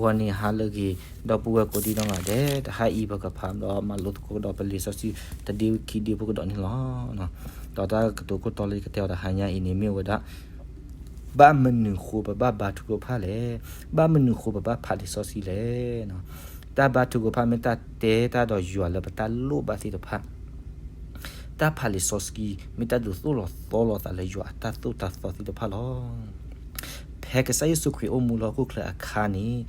ဂီၤန့ၣ်ဟါလၢအဂ့ၤ ဒီပုၢ်ဝဲၢ်ကိးဒံနီၢ်ဂၤဒဲး, တဟါအံၤပကဖးဒီးမၤလိသကိးဒီးပလံာ်စီဆှံတဒ့ခံဒ့ဖိကဒီးန့ၣ်လီၤ. ဒီးတၢ်ကတိၤခိၣ်တီလၢယကတဲအီၤတဟါညါအံၤန့ၣ်မ့ၢ်ဝဲဒၣ် ဘၣ်မနုၤဃိပဘၣ်ဘါထုကဖၣ်လဲၣ်. ဘၣ်မနုၤဃိပဘၣ်ဖးလံာ်စီဆှံလဲၣ်. တၢ်ဘါထုကဖၣ်မ့ၢ်တၢ်တဲတၢ်ဒီးယွၤလၢပတၢ်လိၣ်ဘၣ်သ့ၣ်တဖၣ်, တၢ်ဖးလံာ်စီဆှံမ့ၢ်တၢ်ဒုးသိၣ်လီၤသီလိာ်သးလၢယွၤအတၢ်သိၣ်တၢ်သီသ့ၣ်တဖၣ်လီၤ. ဖဲကစၢ်ယ့ၣ်ၡူးခရံာ်အိၣ်မူလၢဟီၣ်ခိၣ်ချၢအခါန့ၣ်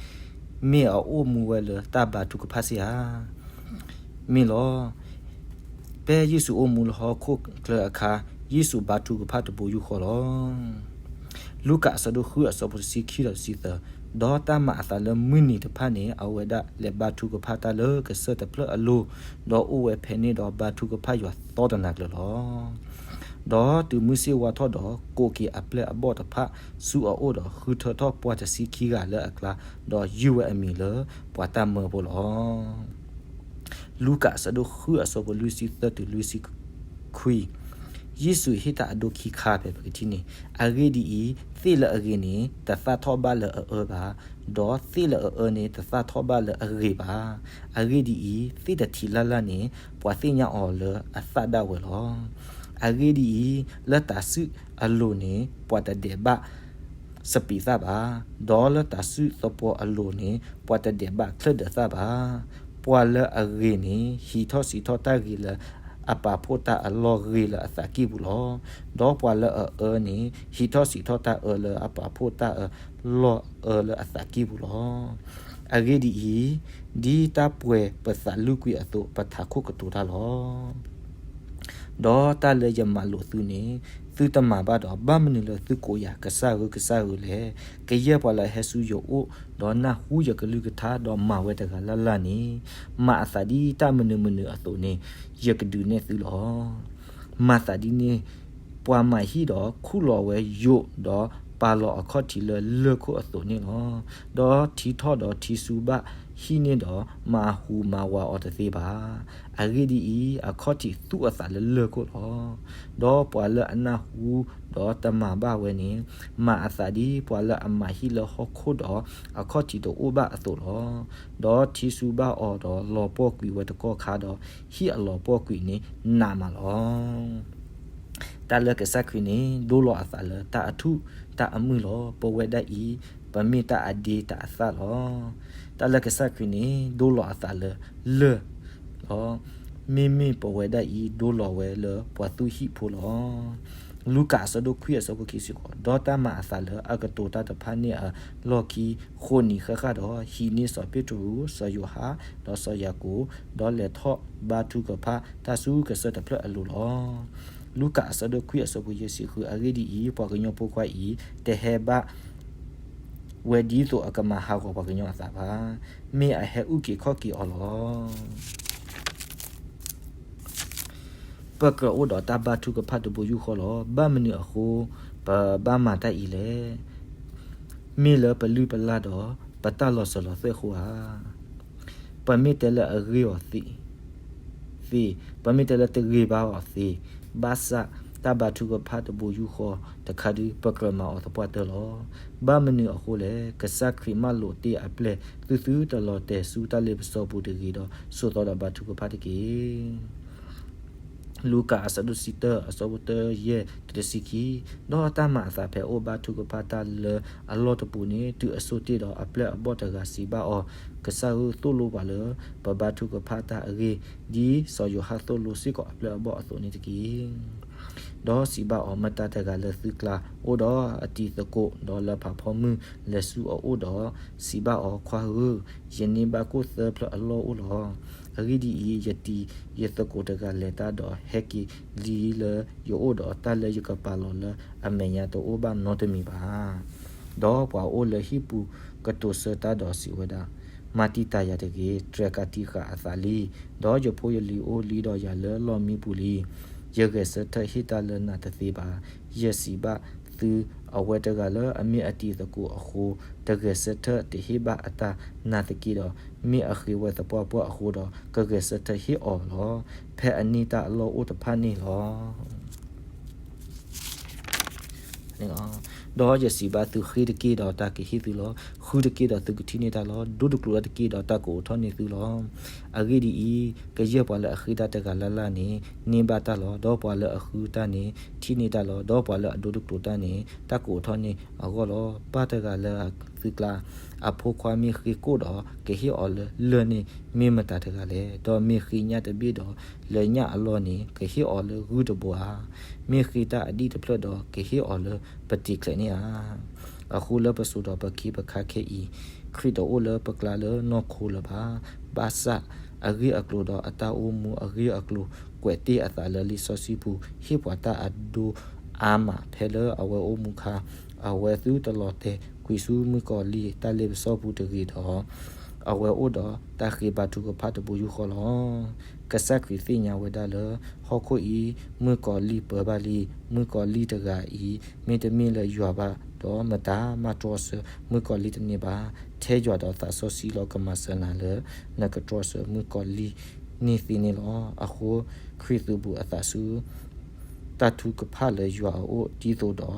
မ့ၢ်အအိၣ်မူဝဲလၢတၢ်ဘါထုကဖၣ်စ့ၢ်ဧါ. မ့ၢ်လီၤ. ဖဲယ့ၣ်ၡူးအိၣ်မူလၢဟီၣ်ခိၣ်ချၢအခါ ယ့ၣ်ၡူးဘါထုကဖၣ်တဘိယူၢ်ဃီလီၤ. လူၤကၣ်အဆၢဒိၣ်ဃုအဆၢဖိတဆံခံဒီးတဆံသၢ, ဒီးတၢ်မၤအသးလၢမုၢ်နံၤတဖၣ်န့ၣ် အဝဲဒၣ်လဲၤဘါထုကဖၣ်တၢ်လၢကစၢၢ်တဖျၢၣ်အလိၤ, ဒီးအိၣ်ဝဲဖဲန့ၣ်ဒီးဘါထုကဖၣ်ယွၤသီတနၤကျၢၤလီၤ. ဒီးတုၤမုၢ်ဆ့ၣ်ဝါထီၣ်ဒီး ကိးက့ၤအပျဲၢ်အဘီၣ်တဖၣ်ဆူအအိၣ်ဒီး ဃုထၢထီၣ်ပှၤတဆံခံဂၤလၢအကျါ, ဒီးယုၢ်ဝဲအမံၤလၢပှၤတၢ်မၢဖိလီၤ. လူၤကၣ်အဆၢဒိၣ်ဃုအဆၢဖိလွံၢ်ဆံသၢတုၤလွံၢ်ဆံခွံ, ယ့ၣ်ၡူးဟ့ၣ်တၢ်အဒိခံခါဖဲပကထံၣ်န့ၣ်, အဂ့ၢ်ဒ်အံၤ, သ့ၣ်လၢအဂ့ၤန့ၣ် တသၣ်ထီၣ်ဘၣ်လၢအအၢဘၣ်, ဒီးသ့ၣ်လၢအအၢန့ၣ် တသၣ်ထီၣ်ဘၣ်လၢအဂ့ၤဘၣ်. အဂ့ၢ်ဒ်အံၤ, သ့ၣ်တထံးလၢ်လၢ်န့ၣ် ပှၤသ့ၣ်ညါအီၤလၢအသၣ်ဒၣ်ဝဲလီၤ. အဂ့ၢ်ဒ်အံၤ, လၢတၤဆှုၣ်အလိၤန့ၣ် ပှၤတဒဲးဘး စပံးသၣ်ဘၣ်, ဒီးလၢတၤဆှုၣ်သပှီၤအလိၤန့ၣ် ပှၤတဒဲးဘးချၢၣ်ဒၢးသၣ်ဘၣ်. ပှၤလၢအဂ့ၤန့ၣ် ဟံးထီၣ်ဆံးထီၣ်တၢ်ဂ့ၤလၢအပာ်ဖှိၣ်တၢ်အလီၢ်ဂ့ၤလၢအသးကံၢ်ပူၤလီၤ. ဒီးပှၤလၢအအၢန့ၣ် ဟံးထီၣ်ဆံးထီၣ်တၢ်အၢလၢအပာ်ဖှိၣ်တၢ်အလီၢ်အၢလၢအသးကံၢ်ပူၤလီၤ. အဂ့ၢ်ဒ်အံၤ, ဒ်တၢ်ပှဲၤပသးလုၢ်ကွံာ်အသိး ပထးခိၣ်ကတိၤတၢ်လီၤ. ဒီးတၢ်လၢယမၤလိာ်သုန့ၣ် သုတမၤဘၣ်ဒီး ဘၣ်မနုၤလၢသုကိးယၤ ကစၢ်ဧၢ, ကစၢ်ဧၢလဲၣ်. ကယဲၢ်ပှၤလၢအဟဲဆူယအိၣ် ဒီးနၢ်ဟူယကလုၢ်ကထါ ဒီးမၤဝဲတဂၤလၢ်လၢ်န့ၣ်, မၤအသးဒ်တၢ်မနုၤမနုၤအသိးန့ၣ် ယကဒုးနဲၣ်သုလီၤ. မၤသးဒ်န့ၣ်, ပှၤမၤဟံၣ်ဒီးခူၣ်လီၤဝဲယိာ် ဒီးပာ်လီၤအခီၣ်ထံးလၢလၢၢ်ခိၣ်အသိးန့ၣ်လီၤ. ဒီးထံထီၣ်ဒီးထံစူၤဘၣ်ဟံၣ်န့ၣ်ဒီး မၤဟူးမၤဝးအီၤတသ့ဘၣ်. အဂ့ၢ်ဒ်အံၤ, အခီၣ်ထံးသူအသးလၢလၢၢ်ခိၣ်လီၤ. ဒီးပှၤလၢအနၢ်ဟူဒီးတမၤဘၣ်ဝဲန့ၣ်, မၤအသးဒ်ပှၤလၢအမၤဟံၣ်လၢဟီၣ်ခိၣ်ဒီး အခီၣ်ထံးတအိၣ်ဘၣ်အသိးလီၤ. ဒီးထံစူၤဘၣ်အီၤဒီးလီၤပှီၢ်ကွံာ်ဝဲတကီၢ်ခါဒီး ဟံၣ်အလီၤပှီၢ်ကွံာ်န့ၣ်နးမးလီၤ. တၢ်လၢကစၢ်ခရံာ်န့ၣ် ဒိလီၤအသးလၢတၢ်အထူၣ်တၢ်အမုၢ်လီၤ. ပဝဲဒၣ်အံၤ ပမ့ၢ်တၢ်အဒ့တၢ်အသၣ်လီၤ. တၢ်လၢကစၢ်ခရံာ်န့ၣ် ဒိလီၤအသးလၢလၢၢ်လီၤ. မ့မ့ၢ်ပဝဲဒၣ်အံၤ ဒိလီၤဝဲလၢပှၤသူၣ်ဟံၣ်ဖိလီၤ. လူၤကၣ်အဆၢဒိၣ်ခွံအဆၢဖိခံဆံဃိး, ဒီးတၢ်မၤအသးလၢအကတိၤတၢ်တဖၣ်န့ၣ်အလီၢ်ခံ ဃိးနံၤဃၣ်ဃၣ်ဒီး ဟံးန့ၢ်စီၤပ့းတရူး, စီၤယိၤဟၣ်, ဒီးစီၤယၤကိာ်, ဒီးလဲၤထီၣ်ဘါထုကဖၣ်တၢ်ဆူကစၢၢ်တဖျၢၣ်အလိၤလီၤ. လူၤကၣ်အဆၢဒိၣ်ခွံအဆၢဖိယဲၢ်ဆံဃု, အဂ့ၢ်ဒ်အံၤ, ပှၤကညီဖိခွါအံၤ တဟဲဘၣ်ဝဲဒ်သိးအကမၤဟးဂီၤပှၤကညီအသးဘၣ်. မ့ၢ်အဟဲအုၣ်က့ၤခီၣ်က့ၤအီၤလီၤ. ပကြၢးအိၣ်ဒီးတၢ်ဘါထုကဖၣ်တဘိယူၢ်ဃီလီၤ. ဘၣ်မနုၤအဃိ ပဘၣ်မၤတၢ်အံၤလဲၣ်. မ့ၢ်လၢပလုၢ်ပလၢ်ဒီး ပတၢ်လီၤစၢၤလီၤသွဲၣ်အဃိဧါ. ပမ့ၢ်တဲလၢအဂ့ၤအီၤသ့, သ့, ပမ့ၢ်တဲလၢတဂ့ၤဘၣ်အီၤသ့, ဘၣ်ဆၣ်တၢ်ဘါထုကဖၣ်တဘိယူၢ်ဃီတခါဒု ပကြၢးမၤအီၤသပှၢ်တၢၢ်လီၤ. ဘၣ်မနုၤအဃိလဲၣ်, ကစၢ်ခရံာ်မၢလိာ်တ့ၢ်အပျဲၢ် သုသုတလီၤတဲာ်ဆူတၢ်လ့ပစီပူၤတဂ့ၤဒီး ဆိးသီဒီးဘါထုကဖၣ်တက့ၢ်. လူၤကၣ်အဆၢဒိၣ်တဆံတၢ အဆၢဖိတၢ ယဲၢ် တုၤတဆံခံ, ဒီးတၢ်မၤအသးဖဲအိၣ်ဘါထုကဖၣ်တၢ်လၢအလီၢ်တပူၤန့ၣ် တုၤအဆိတ့ၢ်ဒီးအပျဲၢ်အဘီၣ်တဂၤစံးဘၣ်အီၤ, ကစၢ်ဧၢ, သိၣ်လိပှၤလၢပဘါထုကဖၣ်တၢ်အဂ့ၢ်, ဒ်စီၤယိၤဟၣ်သိၣ်လိစ့ၢ်ကီးအပျဲၢ်အဘီၣ်အသိးန့ၣ်တက့ၢ်. ဒီးစံးဘၣ်အီၤ, မတၤတဂၤလၢသုကျါအိၣ်ဒီးအတံၤသကိး, ဒီးလၢဖးဖီမုၢ်လဲၤဆူအအိၣ်ဒီးစံးဘၣ်အီၤ, ခွါဧၢ, ယန့ၢ်ဘၣ်ကိၣ်သၢဖျၢၣ်အလီၢ်အိၣ်လီၤ. အဂ့ၢ်ဒ်အံၤ, ယတံၤယသကိးတဂၤလဲၤတၢ်ဒီးဟဲက့ၤလံလၢယအိၣ်ဒီး, တၢ်လၢယကပာ်လီၤလၢအမဲာ်ညါတအိၣ်ဘၣ်နီတမံၤဘၣ်. ဒီးပှၤအိၣ်လၢဟံၣ်ပူၤကတိၤဆၢတၢ်ဒီးစံးဝဲဒၣ်, မၤတံာ်တာ်ယၤတဂ့ၤ, တြဲၤကးတံာ်ဃာ်အသးလံ. ဒီးယဖိယလံၤအိၣ်လံဒီးယၤလၢလီၢ်မံပူၤလံ. ယဂဲၤဆၢထၢၣ်ဟ့ၣ်တၢ်လၢနၤတသ့ဘၣ်. ယစံးဘၣ်သု, အဝဲတဂၤလၢအမ့ၢ်အတံၤသကိးအဃိ, တဂဲၤဆၢထၢၣ်တဟ့ၣ်ဘၣ်အတၢ်နာ်သက့ဒီး, မ့ၢ်အဃ့ဝဲသပှၢ်ပှၢ်အဃိဒီး, ကဂဲၤဆၢထၢၣ်ဟ့ၣ်အီၤလီၤ. ဖဲအန့ၢ်တၢ်အလီၢ်အိၣ်တဖၣ်န့ၣ်လီၤ. ဒီးယစံးဘၣ်သု, ဃ့တက့ၢ်, ဒီးတၢ်ကဟ့ၣ်သုလီၤ. ဃုတက့ၢ်ဒီးသုကထံၣ်န့ၢ်တၢ်လီၤ. ဒိတကျိာ်တၢ်တက့ၢ်ဒီးတၢ်ကအိးထီၣ်န့ၢ်သုလီၤ. အဂ့ၢ်ဒ်အံၤ, ကယဲၢ်ပှၤလၢအဃ့တၢ်တဂၤလၢ်လၢ်န့ၣ် န့ၢ်ဘၣ်တၢ်လီၤ. ဒီးပှၤလၢအဃုတၢ်န့ၣ် ထံၣ်န့ၢ်တၢ်လီၤ. ဒီးပှၤလၢအဒိတကျိာ်တၢ်န့ၣ် တၢ်ကအိးထီၣ်န့ၢ်အဂီၢ်လီၤ. ပၢ်တဂၤလၢသုကျါ အဖိခွါမ့ၢ်ဃ့ကိၣ်ဒီး ကဟ့ၣ်အီၤလၢလၢၢ်န့ၣ် မ့ၢ်မတၤတဂၤလဲၣ်. ဒီးမ့ၢ်ဃ့ညၣ်တဘ့ၣ်ဒီး လၢညၣ်အလီၢ်န့ၣ် ကဟ့ၣ်အီၤလၢဂုၢ်တဘိဧါ. မ့ၢ်ဃ့တၢ်အဒံၣ်တဖျၢၣ်ဒီး ကဟ့ၣ်အီၤလၢပတံၤချဲးန့ၣ်ဧါ. အဃိလၢပစိၤဒီးပခံပခါခဲအံၤ, ခရံာ်တအိၣ်လၢပကျါလၢနီၢ်ခိလၢၤဘၣ်. ဘၣ်ဆၣ်အဂ့ၢ်အကျိၤဒီးအတၢ်အိၣ်မူအဂ့ၢ်အကျိၤ ကွဲးတ့ၢ်အသးလၢလံာ်စီဆှံပူၤ ဟ့ၣ်ပှၤတၢ်အဒိအါမး ဖဲလၢအဝဲအိၣ်မူခါ, အဝဲသုတလီၤတဲာ်ကွံာ်ဆူမုၣ်ကီၤလံၢ်တၢ်လ့ပစီပူၤတဂ့ၤဒီး အဝဲအိၣ်ဒီးတၢ်ဃ့ဘါထုကဖၣ်တဘိယူၢ်ဃီလီၤ. ကစၢ်ခရံာ်သ့ၣ်ညါဝဲဒၣ်လၢ ဟီၣ်ခိၣ်အံၤ မုၣ်ကီၤလံၢ်ပၢၤဘၣ်လံ, မုၣ်ကီၤလံၢ်တဂၤအံၤ မ့တမ့ၢ်လၢယွၤဘၣ်ဒီး မတၤမးတြီဆၢမုၣ်ကီၤလံၢ်တန့ၢ်ဘၣ်. ထဲယွၤဒီးသးစီဆှံလီၤကမၤစၢၤနၤလၢ နကတြီဆၢမုၣ်ကီၤလံၢ်န့ၣ်သ့န့ၣ်လီၤ. အဃိ ခရံာ်သူၣ်ဘူးအသးဆူ တၢ်ထုကဖၣ်လၢယွၤအအိၣ် ဒ်သိးဒီး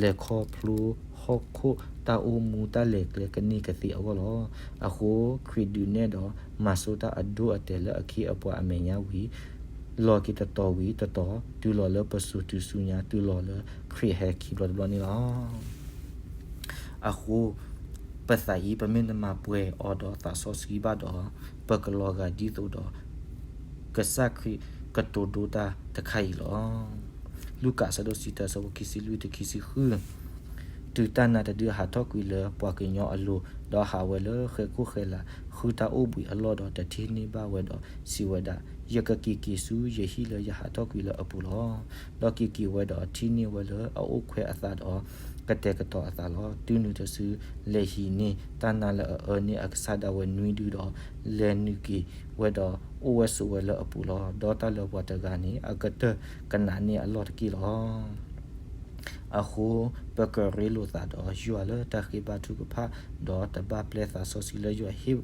လဲၤခီဖျိဟီၣ်ခိၣ်တၢ်အိၣ်မူတၢ်လဲၤကျဲကန့ၢ်ကသ့အဂီၢ်လီၤ. အဃိ ခရံာ်ဒုးနဲၣ်ဒီး မၤဆိတၢ်အဒိအတဲာ်လၢအခ့အပှၤအမဲာ်ညါဝံၤ လီၤက့ၤတတီၤဝံၤတတီၤ တုၤလီၤလၢပစိၤတုၤဆူညါ တုၤလီၤလၢခရံာ်ဟဲခံဘျီတဘျီန့ၣ်လီၤ. အဃိ ပသးအံၤ ပမ့ၢ်တမၤပှဲၤအီၤဒီးသးစီဆှံဘၣ်ဒီး ပကလီၤဂာ်ဒ်သိးဒီး ကစၢ်ခရံာ်ကတိၤဒိတၢ်တခါအံၤလီၤ. လူၤကၣ်အဆၢဒိၣ်တဆံတၢ အဆၢဖိခံဆံလွံၢ်တုၤခံဆံဃု တုၤတၢ်နါတဒုဟးထီၣ်ကွံာ်လၢပှၤကညီအလိၤ, ဒီးဟးဝဲလၢဃဲၤခိၣ်ဃဲၤလၤ ဃုတၢ်အိၣ်ဘှံးအလီၢ်ဒီး တထံၣ်န့ၢ်ဘၣ်ဝဲဒီး စံးဝဲဒၣ်, ယကက့ၤက့ၤဆူယဟံၣ်လၢယဟးထီၣ်ကွံာ်လၢအပူၤလီၤ. ဒီးက့ၤက့ၤဝဲဒီးထံၣ်န့ၢ်ဝဲလၢအအိၣ်ခွဲးအသးဒီး ကတဲာ်ကတီၤအသးလီၤ. တုၤနုၤတစု လဲၤဟံးန့ၢ်တၢ်နါလၢအအၢန့ၢ်အကစၢ်ဒၣ်ဝဲနွံဒုဒီး လဲၤနုာ်က့ၤဝဲဒီးအိၣ်ဝဲဆိးဝဲလၢအပူၤလီၤ. ဒီးတၢ်လၢပှၤတဂၤန့ၣ် အကတၢၢ်ကနးန့ၢ်အလီၢ်တက့ၢ်လီၤ. အဃိ ပကရ့လိာ်သးဒီးယွၤလၢတၢ်ဃ့ဘါထုကဖၣ်, ဒီးတဘၣ်ပျဲသးစီဆှံလၢယွၤဟ့ၣ်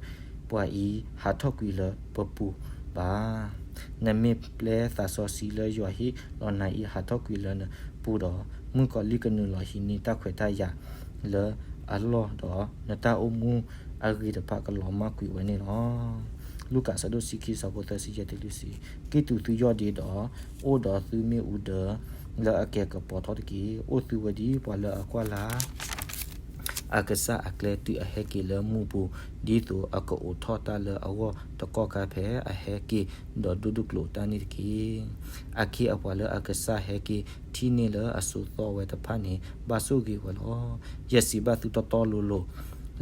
ပှၤအံၤ ဟးထီၣ်ကွံာ်လၢပပူၤဘၣ်. နမ့ၢ်ပျဲသးစီဆှံလၢယွၤဟ့ၣ်လီၤနၤအံၤ ဟးထီၣ်ကွံာ်လၢနပူၤဒီး, မုၣ်ကီၤလံၢ်ကနုာ်လီၤဟံးန့ၢ်တၢ်ခွဲးတၢ်ယာ်လၢအလီၢ်ဒီး နတၢ်အိၣ်မူအဂ့ၤတဖၣ်ကလီၤမၢ်ကွံာ်ဝဲန့ၣ်လီၤ. လူၤကၣ်အဆၢဒိၣ်တဆံခံ အဆၢဖိသၢဆံယဲၢ်တုၤလွံၢ်ဆံ, ကံၣ်တူာ်သုယီၢ်ဒ့ဒီး အိၣ်ဒီးသုမ့ၣ်အူဒၢ လၢအကဲကပီၤထီၣ်တက့ၢ်. အိၣ်သုဝဲဒ်ပှၤလၢအကွၢ်လၢ် အကစၢ်အကျဲတုၤအဟဲက့ၤလၢမူပူၤ, ဒ်သိးအကအိးထီၣ်တၢ်လၢအဂီၢ်တကီၢ်ခါ ဖဲအဟဲက့ၤဒီးဒိတကျိာ်တၢ်န့ၣ်တက့ၢ်. အခ့အပှၤလၢအကစၢ်ဟဲက့ၤထံၣ်န့ၢ်လၢအစိာ်သီဝဲတဖၣ်န့ၣ် ဘၣ်ဆိၣ်ဂ့ၤဝဲလီၤ. ယစံးဘၣ်သုတီတီလိၤလိၤ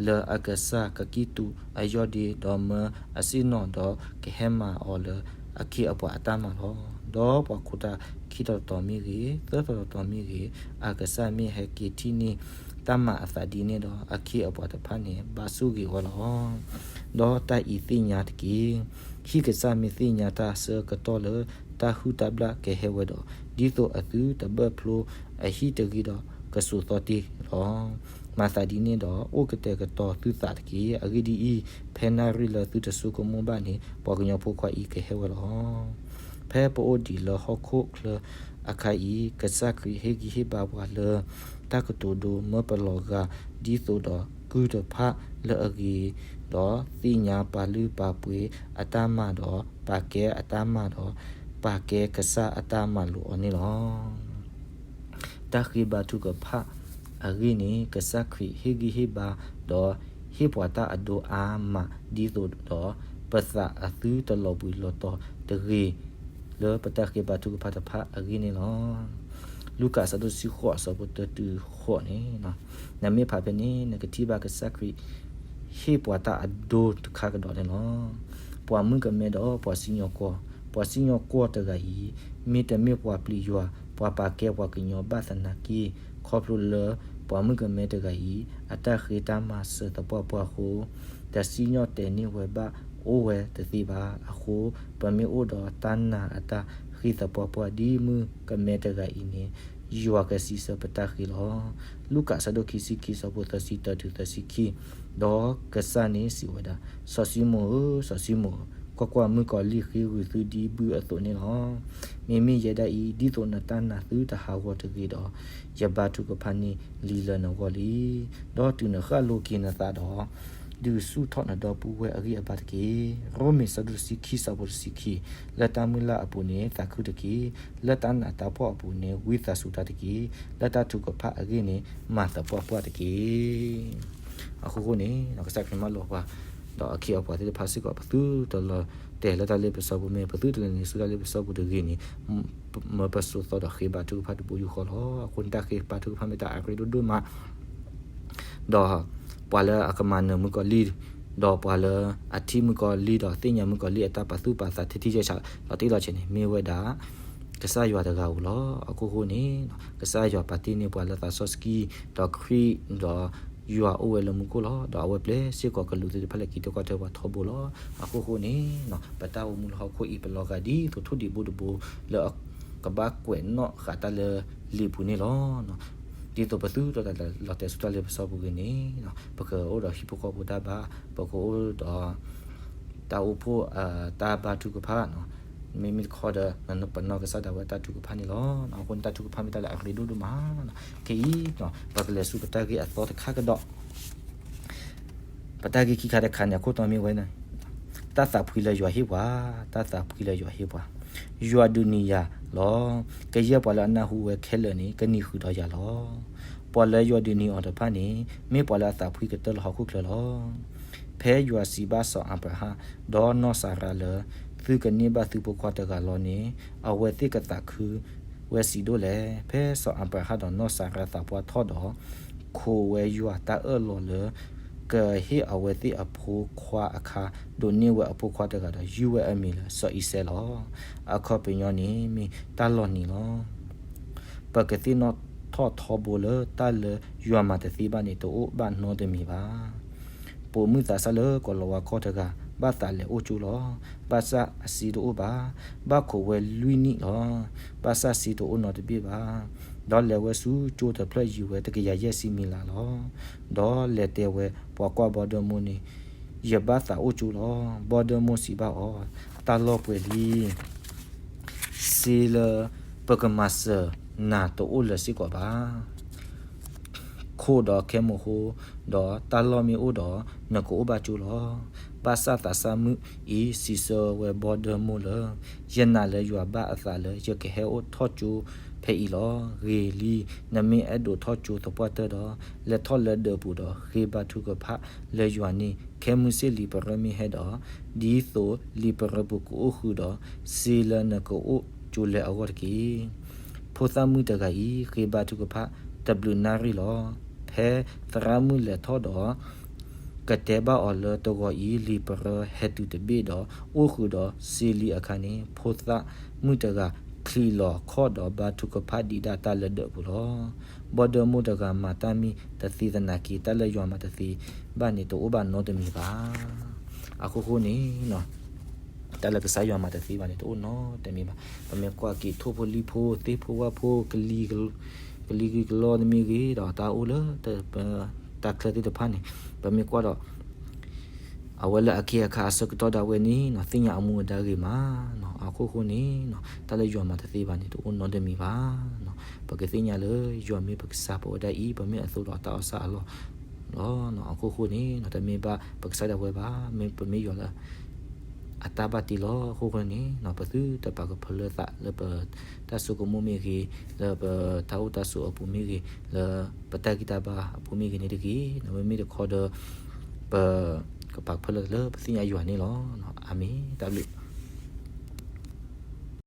လၢအကစၢ်ကကံၣ်တူာ်အယီၢ်ဒ့ဒီးမၢအဆ့ၣ်နီၤဒီးကဟဲမၤအီၤလၢအခ့အပှၤအတၢ်မၤလီၤ. ဒီးပှၤခိးတၢ်ခံတီၤတီၤမ့ၢ်ဂ့ၤ, သၢတီၤတီၤမ့ၢ်ဂ့ၤ, အကစၢ်မ့ၢ်ဟဲက့ၤထံၣ်န့ၢ်တၢ်မၤအသးဒ်န့ၣ်ဒီး အခ့အပှၤတဖၣ်န့ၣ် ဘၣ်ဆိၣ်ဂ့ၤဝဲလီၤ. ဒီးတၢ်အံၤသ့ၣ်ညါတက့ၢ်. ဟံၣ်ကစၢ်မ့ၢ်သ့ၣ်ညါတၢ်ဆၢကတီၢ်လၢတၢ်ဟုၣ်တၢ်ဘျၣ်ကဟဲဝဲဒီး, ဒ်သိးအသုတဘၢၣ်ဖျိအဟံၣ်တဂ့ၤဒီးကစိာ်သီတ့ၢ်လီၤ. မၤသးဒ်န့ၣ်ဒီး အိၣ်ကတဲာ်ကတီၤသုသးတက့ၢ်. အဂ့ၢ်ဒ်အံၤ, ဖဲနၣ်ရံၣ်လၢသုတဆိကမိၣ်ဘၣ်န့ၣ် ပှၤကညီဖိခွါအံၤကဟဲဝဲလီၤ. ဖဲပအိၣ်ဒံးလၢဟီၣ်ခိၣ်ချၢအခါအံၤ, ကစၢ်ခရံာ်ဟ့ၣ်ဂံၢ်ဟ့ၣ်ဘါပှၤလၢ တၢ်ကတိၤဒိမၢပလီၤဂာ် ဒ်သိးဒီးကုၢ်တဖၣ်လၢအဂ့ၤ, ဒီးသ့ၣ်ညါပာ်လုၢ်ပာ်ပှ့ၤအတၢ်မၤဒီး ပာ်ကဲအတၢ်မၤဒီး ပာ်ကဲကစၢ်အတၢ်မၤလိာ်အီၤန့ၣ်လီၤ. တၢ်ဃ့ဘါထုကဖၣ်အဂ့ၢ်န့ၣ် ကစၢ်ခရံာ်ဟ့ၣ်ဂံၢ်ဟ့ၣ်ဘါ ဒီးဟ့ၣ်ပှၤတၢ်အဒိအါမး ဒ်သိးဒီးပသးအသုတလီၤဘှံးလီၤတီၤတဂ့ၤ လၢပတၢ်ဃ့ဘါထုကဖၣ်တဖၣ်အဂ့ၢ်န့ၣ်လီၤ. လူၤကၣ်အဆၢဒိၣ်တဆံဃိး အဆၢဖိတၢတုၤဃိးန့ၣ်, နမ့ၢ်ဖးဖဲန့ၣ် နကထံၣ်ဘၣ်ကစၢ်ခရံာ်ဟ့ၣ်ပှၤတၢ်အဒိတခါကဒီးန့ၣ်လီၤ. ပှၤမုၣ်ကမဲဒီးပှၤစံၣ်ညီၣ်ကွီၢ်, ပှၤစံၣ်ညီၣ်ကွီၢ်တဂၤအံၤ မ့တမ့ၢ်ပှၤပျံၤယွၤ, ပှၤပာ်ကဲပှၤကညီဘၣ်သနာ်က့, ခီဖျိလၢပှၤမုၣ်ကမဲတဂၤအံၤ အတၢ်ဃ့တၢ်မၤစၢၤသပှၢ်ပှၢ်အဃိ, တၢ်စံၣ်ညီၣ်တဲာ်န့ၢ်ဝဲဘၣ်အိၣ်ဝဲတသ့ဘၣ်. အဃိ ပမ့ၢ်အိၣ်ဒီးတၢ်နာ်အတၢ်ဃ့သပှၢ်ပှၢ်ဒ်မုၣ်ကမဲတဂၤအံၤန့ၣ်, ယွၤကစံးဆၢပတၢ်ဃ့လီၤ. လူၤကၣ်အဆၢဒိၣ်ခံဆံခံ အဆၢဖိသၢဆံတၢတုၤသၢဆံခံ, ဒီးကစၢ်န့ၣ်စံးဝဲဒၣ်, စီၤၡံမိၣ်ဧၢ, စီၤၡံမိၣ်ဧၢ, ကွၢ်ကွၢ်, မုၣ်ကီၤလံၢ်ဃ့ဂုာ်သုဒ်ဘုအသိးန့ၣ်လီၤ. မ့မ့ၢ်ယဲဒၣ်အံၤ, ဒ်သိးနတၢ်နာ်သုတဟးဂီၤတဂ့ၤဒီး, ယဘါထုကဖၣ်န့ၣ်လံလၢနဂီၢ်လံ. ဒီးတုၤနဃၣ်လိၤက့ၤနသးဒီး, ဒုးဆူၣ်ထီၣ်နဒီပုၢ်ဝဲၢ်အဂံၢ်အဘါတက့ၢ်. ရိမ့ၤ အဆၢဒိၣ်တဆံခံ အဆၢဖိတဆံခံ, လၢတၢ်မုၢ်လၢ်အပူၤန့ၣ်သးခုတက့ၢ်. လၢတၢ်နာ်တၢ်ဖှီၣ်အပူၤန့ၣ်ဝံသးစူၤတၢ်တက့ၢ်. လၢတၢ်ထုကဖၣ်အဂ့ၢ်န့ၣ်မၤသပှၢ်ပှၢ်တက့ၢ်. အဃိဃိန့ၣ်, ကစၢ်ခရံာ်မၢလီၤပှၤ, ဒီးအခ့အပှၤသ့ၣ်တဖၣ်စ့ၢ်ကီး ပသုတလီၤတဲာ်လၢတၢ်လ့ပစီပူၤ, မ့ၢ်ပသုတလဲၤနုာ်ဆူတၢ်လ့ပစီပူၤတဂ့ၤန့ၣ်, မၢပစိာ်သီဒီးဃ့ဘါထုကဖၣ်တဘိယူၢ်ဃီလီၤ. အဃိန့ၣ်တၢ်ဃ့ဘါထုကဖၣ်မ့ၢ်တၢ်အရ့ဒိၣ်ဒိၣ်မး ဒီးပှၤလၢအကမၤနၢၤမုၣ်ကီၤလံၢ်, ဒီးပှၤလၢအထံၣ်မုၣ်ကီၤလံၢ်ဒီးသ့ၣ်ညါမုၣ်ကီၤလံၢ်အတၢ်ပာ်သူၣ်ပာ်သး ထဲထံၣ်ယဲၢ်ဆးလီၤတံၢ်လီၤဆဲးန့ၣ် မ့ၢ်ဝဲဒၣ် ကစၢ်ယွၤတဂၤဧိၤလီၤ. အဃိဃိန့ၣ်, ကစၢ်ယွၤပာ်တ့ၢ်န့ၢ်ပှၤလၢသးစီဆှံ, ဒီးခရံာ်, ဒီးယွၤအိၣ်ဝဲလၢမူခိၣ်လီၤ. ဒီးအဝဲပျဲစ့ၢ်ကီးကလူးသ့ၣ်တဖၣ်လၢက့ၤထီၣ်ကီၢ်ထၢပှၤထီဘိလီၤ. အဃိဃိန့ၣ်, ပတၢ်အိၣ်မူလၢဟီၣ်ခိၣ်အံၤ ပလီၤဂာ်ဒ်သိးထိၣ်ဒံးဘိတဘိလၢအကဘၣ်ကွဲးနီၣ်ဃာ်တၢ်လၢလံာ်ပူၤန့ၣ်လီၤ. ဒ်သိးပသုတလီၤတဲာ်ဆူတၢ်လ့ပစီပူၤဂ့ၤန့ၣ်, ပကအိၣ်ဒီးဟံၣ်ဖိဃီဖိတၢ်ဘါ, ပကအိၣ်ဒီးတၢ်အိၣ်ဖှိၣ်တၢ်ဘါထုကဖၣ်, မ့မ့ၢ်တခီဒီး ပနီၢ်ကစၢ်ဒၣ်ဝဲတၢ်ထုကဖၣ်န့ၣ်လီၤ. အဃိန့ၣ်တၢ်ထုကဖၣ်မ့ၢ်တၢ်လၢအရ့ဒိၣ်ဒိၣ်မး. ခဲအံၤ, ပကလဲၤဆူပတၢ်ဂ့ၢ်အသီတခါကဒီး ပတၢ်ဂ့ၢ်ခံခါတခါန့ၣ် အခိၣ်တီမ့ၢ်ဝဲန့ၣ်, တၢ်သးဖှံလၢယွၤဟ့ၣ်ပှၤ, တၢ်သးဖှံလၢယွၤဟ့ၣ်ပှၤ, ယွၤဒုးနံၤယၤလီၤ. ကယဲၢ်ပှၤလၢအနၢ်ဟူဝဲခဲလၢာ်န့ၣ် ကနံၤဃုာ်ဒီးယၤလီၤ. ပှၤလၢယွၤဒုးနံၤအီၤတဖၣ်န့ၣ် မ့ၢ်ပှၤလၢအသးဖှံကတၢၢ်လၢဟီၣ်ခိၣ်ချၢလီၤ. ဖဲယွၤစံးဘၣ်စီၤအၤဘြၤဟၣ်, ဒီးနီၢ်စၤရါလၢ, သုကန့ၢ်ဘၣ်သုဖိခွါတဂၤလီၤန့ၣ်, အဝဲသ့ၣ်ကသးခုဝဲဆံးဒိၣ်လဲၣ်. ဖဲစီၤအၤဘြၤဟၣ်ဒီးနီၢ်စၤရါသးပှၢ်ထီၣ်ဒီး, ခိးဝဲယွၤတၢ်အၢၣ်လီၤလၢ ကဟ့ၣ်အဝဲသ့ၣ်အဖိခွါအခါ, ဒိးန့ၢ်ဝဲအဖိခွါတဂၤဒီး ယုၢ်ဝဲအမံၤလၢစီၤအံၤစဲးလီၤ. အခီပညီန့ၣ်မ့ၢ်တၢ်လီၤနံၤလီၤ. ပကသ့ၣ်နီၣ်ထီၣ်ထီဘိလၢတၢ်လၢယွၤမၤတသ့ဘၣ်န့ၣ် တအိၣ်ဘၣ်နီတမံၤဘၣ်. ပိာ်မုၣ်သးစၢ်လၢကိၤလၤဝါကီၢ်တဂၤ ဘၣ်သးလဲၤအိၣ်ကၠိလီၤ. ဘၣ်ဆၣ်အစ့တအိၣ်ဘၣ်. ဘၣ်ခိးဝဲလွံၢ်နံၣ်လီၤ. ဘၣ်ဆၣ်စ့တအိၣ်နီတဘ့ၣ်ဘၣ်. ဒီးလဲၤဝဲဆူကၠိတဖျၢၣ်ယံၤဝဲတကယၤယဲၢ်ဆံမံၤလးလီၤ. ဒီးလဲၤတဲဝဲ, ပှၤကွၢ်ဘီဒၢမိၢ်န့ၣ်, ယဘၣ်သးအိၣ်ကၠိလီၤ. ဘီဒၢမိၢ်စံးဘၣ်အီၤ, တၢ်လီၢ်ပှဲၤလံ. စ့လၢပကမၤစၢၤနၤတအိၣ်လၢၤစ့ၢ်ကီးဘၣ်. ခိၣ်ဒီးခဲမိၢ်ဃိ, ဒီးတၢ်လီၢ်မ့ၢ်အိၣ်ဒီး, နကအိၣ်ဘၣ်ကၠိလီၤ. ဘၣ်ဆၣ်သးစၢ်မုၣ်အံၤစံးဆၢဝဲဘီဒၢမိၢ်လၢ, ယနာ်လၢယွၤဘၣ်အသးလၢယကဟဲအိၣ်ထီၣ်ကၠိဖဲအံၤလီၤ. ဂ့ၤလံ, နမ့ၢ်အဲၣ်ဒိးထီၣ်ကၠိသပှၢ်တၢၢ်ဒီး, လဲၤထီၣ်လၢဒၢးပူၤဒီးဃ့ဘါထုကဖၣ်လၢယွၤန့ၣ်, ခဲမုၢ်ဆ့ၣ်လံာ်ပရၢမ့ၢ်ဟဲဒီး, ဒ်သိးလံာ်ပရၢပူၤကအိၣ်ဃုာ်ဒီး, စ့လၢနကအိၣ်ကၠိလဲအဂီၢ်တက့ၢ်. ဖိသၣ်မုၣ်တဂၤအံၤ ဃ့ဘါထုကဖၣ်တဘျုးနၣ်ရံၣ်လီၤ. ဖဲသရၣ်မုၣ်လဲၤထီၣ်ဒီး ကတဲဘၣ်အီၤလၢတဂီၤအံၤ လံာ်ပရၢဟဲတုၤတဘ့ၣ်ဒီး အိၣ်ဃုာ်ဒီးစ့လံအခါန့ၣ်, ဖိသၣ်မုၣ်တဂၤချံးလီၤခီၣ်ဒီးဘါထုကဖၣ်ဒံးဒၣ်တၢ်လၢဒၢးပူၤလီၤ. ဘီဒၢမိၢ်တဂၤမၤတၢ်မ့ၢ်တသ့သနာ်က့ တၢ်လၢယွၤမၤတသ့ဘၣ်န့ၣ် တအိၣ်ဘၣ်နီတမံၤဘၣ်. အဃိဃိန့ၣ် တၢ်လၢကစၢ်ယွၤမၤတသ့ဘၣ်န့ၣ် တအိၣ်နီတမံၤဘၣ်. ပမ့ၢ်ကွၢ်က့ၤထိၣ်ဖိလံၣ်ဖိ သ့ၣ်ဖိဝၣ်ဖိ ကလံၤကလီနမ့ၢ်ဂ့ၤ ဒီးတၢ်အိၣ်လၢ တၢ်ချၢသ့ၣ်တဖၣ်န့ၣ် ပမ့ၢ်ကွၢ်ဒီး အဝဲလၢအခ့အခါအဆၢကတီၢ်ဒၣ်ဝဲန့ၣ် သ့ၣ်ညါအမူအဒါဂ့ၤမး. အဃိဃိန့ၣ် တၢ်လၢယွၤမၤတသ့ဘၣ်န့ၣ် တအိၣ်နီတမံၤဘၣ်. ပကသ့ၣ်ညါလၢယွၤမ့ၢ်ပကစၢ် ပဝဲဒၣ်အံၤ ပမ့ၢ်အသိးဒီးတၢ်အီၣ်ဆၣ်အလီၢ်လီၤ. အဃိဃိန့ၣ် တမ့ၢ်ဘၣ်ပကစၢ်ဒၣ်ဝဲဘၣ်, မ့ၢ်ပမ့ၢ်ယွၤလၢ အတၢ်ဘၣ်တ့လီၤ. အဃိဃိန့ၣ် ပသုတပာ်ကဖၢလၢသးလၢပတၢ်ဆိကမိၣ်မ့ၢ်ဂ့ၤ, လၢပတၢ်အိၣ်တၢ်ဆိးအပူၤမ့ၢ်ဂ့ၤ, လၢပတၢ်ဂံၢ်တၢ်ဘါအပူၤမ့ၢ်ဂ့ၤန့ၣ်တဂ့ၤ. မ့မ့ၢ်တခီဒီး ပကပာ်ကဖၢလၢသးလၢပသ့ၣ်ညါယွၤန့ၣ်လီၤ. အၤမ့ၣ်, တၢ်ဘျုး